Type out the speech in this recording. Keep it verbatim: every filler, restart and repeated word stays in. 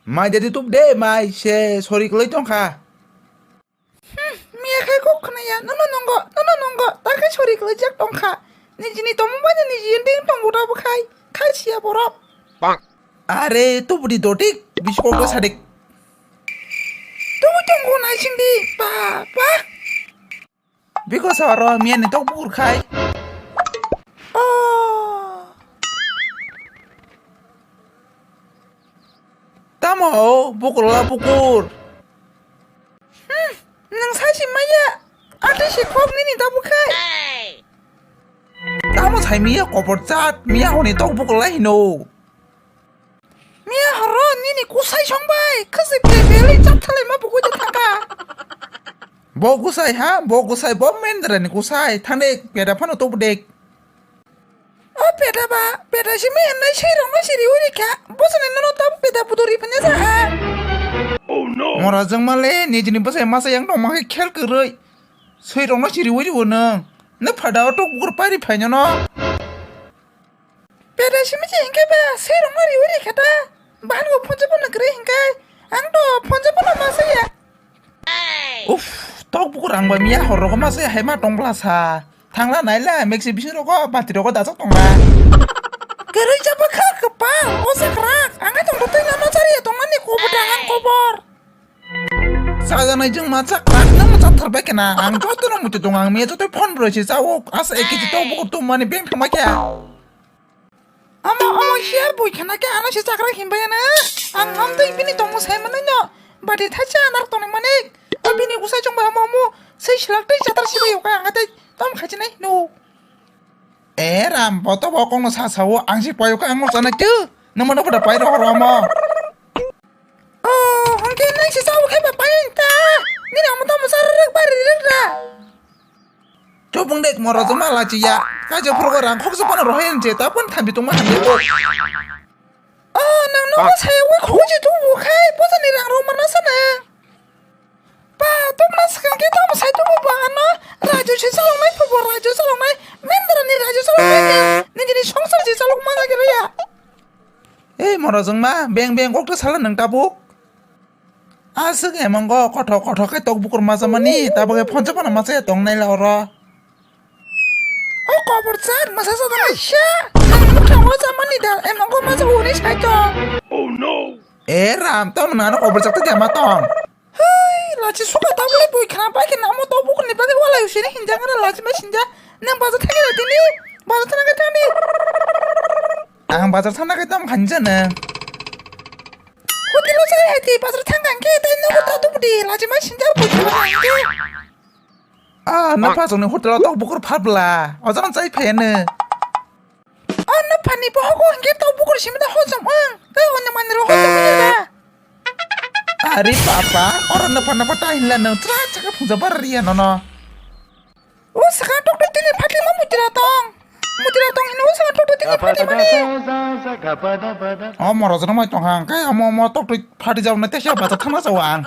Mai de tup de, mai se sori kwlwi tongkha. Hmm, miya khai kok khwnaya, nono nongo, nono nongo, ta khai sori kwlwijak tongkha. Nijini tomung bai niji ending tongo ta bo khai, khai siya borok. Are, tubudi dotik, biskok ta sadik. Tubu tongo naising di, pa, pa. Biko sa oro miya ni tok bukur khai. Oh. Tamo o, bukur la bukur. Hmm, nang sai si maya. Ate si kok nini ta bukhai. Tamo sai miya kopor chat, miya honi tok bukur lai hino. Miya horo nini kusai song bai, khasi pe beli chat thalai ma buku jat thaka. Bo kusai ha, bo kusai, bo mendra ni kusai, thane peda phano tok dek. O peda ba, peda simi hennai sei rok no siri uri kha. Bosoni nono tab peda budori phanya sa ha. Mora jeng male, nijini bosai masa yang dong ma khe khel kwrwi. Sei rok no siri uri o nang. Ne phada o tok bukur pari phaino no. Peda simi se hingke ba, sei rok no ri uri kha ta. Bahan go phone se phone kwrwi hingke. Ang to phone se phone masa ya. Uff, tok bukur ang ba miya hor rogo ma se hai ma tong bla sa. Thangla naila meksi bising rogo bati rogo dajak tongla. Kwrwi jaba kha kwpal, o sakrak, ang hai tongtho twi nano chariya tongmani kobor dang ang kobor. Chajaknai jwng ma chakrak, nang ma chathar bai kena, ang joto no muti tong ang miya joto phone bwrwi se chao, asa ek kg tok bukur tong mani beng thangma khe. Omo, omo, hiya bui khana khe ano se chakra himbai ano. Ang ham twi bini tongmo sai manai no. Bati thaisa anar tongni mani. O bini usai chongba omo, omo, sei silak tei chatar sibai yoka ang tei tom khachi nai no. E ram, boto bo kongno sa sao, ang si payo ka ang chana khe. Namo no pada pai ro ro mo. Oh, hongke nai se sao khe ba pai ta. Nini omo tomo sar rak bari rak ra. Chubung dek moro joma lachiya. Kaje phurgo rang khoksa phano rohoi je ta pon thambi tongma hambi bo. Oh, nang no saya wai khoksa tu bu khai, posa ni rang roma na sana. Pa, tu mas kan ke tam sai tu bu ba ano. Raju se salong nai, bu raju salong nai. Mendra ni raju salong nai. Ni jini songsar je salong ma lagi ya. Ei moro joma, beng beng kok ta sala nang tabuk. Aswk emongo kothok kothok khe tok bukur masa mani, tabuk khe phonsa phano masa ya tong nai la oro. O kobor chat masa sa tong sha. Ang bwkha o cha mani da, emongo masa huni sai tong. E ram, tamo nang ano kobor chat ta ma tong. Hei, lachi suka tabuk le bui khana pai khe namo tok bukur ni bagwi walai usini hinjang ana lachi ma sinja. Nang bazar thangwi lai tini, bazar thangwi thangni. Ang bazar thangna khe tamo khanjana. Hotel o chai hai twi bazar thang kang khe tei nogo ta tubu di lachi ma sinja bui khana kang khe. Ah, na phasong ni hotel o tok bukur phabla. Ojang chai phayano. Oh, na phani bo hogo hingke tok bukur simi da hojom ang. Tei onne mani ro hojom ang ba. Ari papa, oro na phana pata hinla nang tra chaka phungja bar riya nono. O saka tok tok tini phatli ma mutira tong. Mutira tong hino o saka tok tok tini phatli mani. O moro jono mai tong hang kai omo omo tok tok phati jao na tesa bata thana jao ang.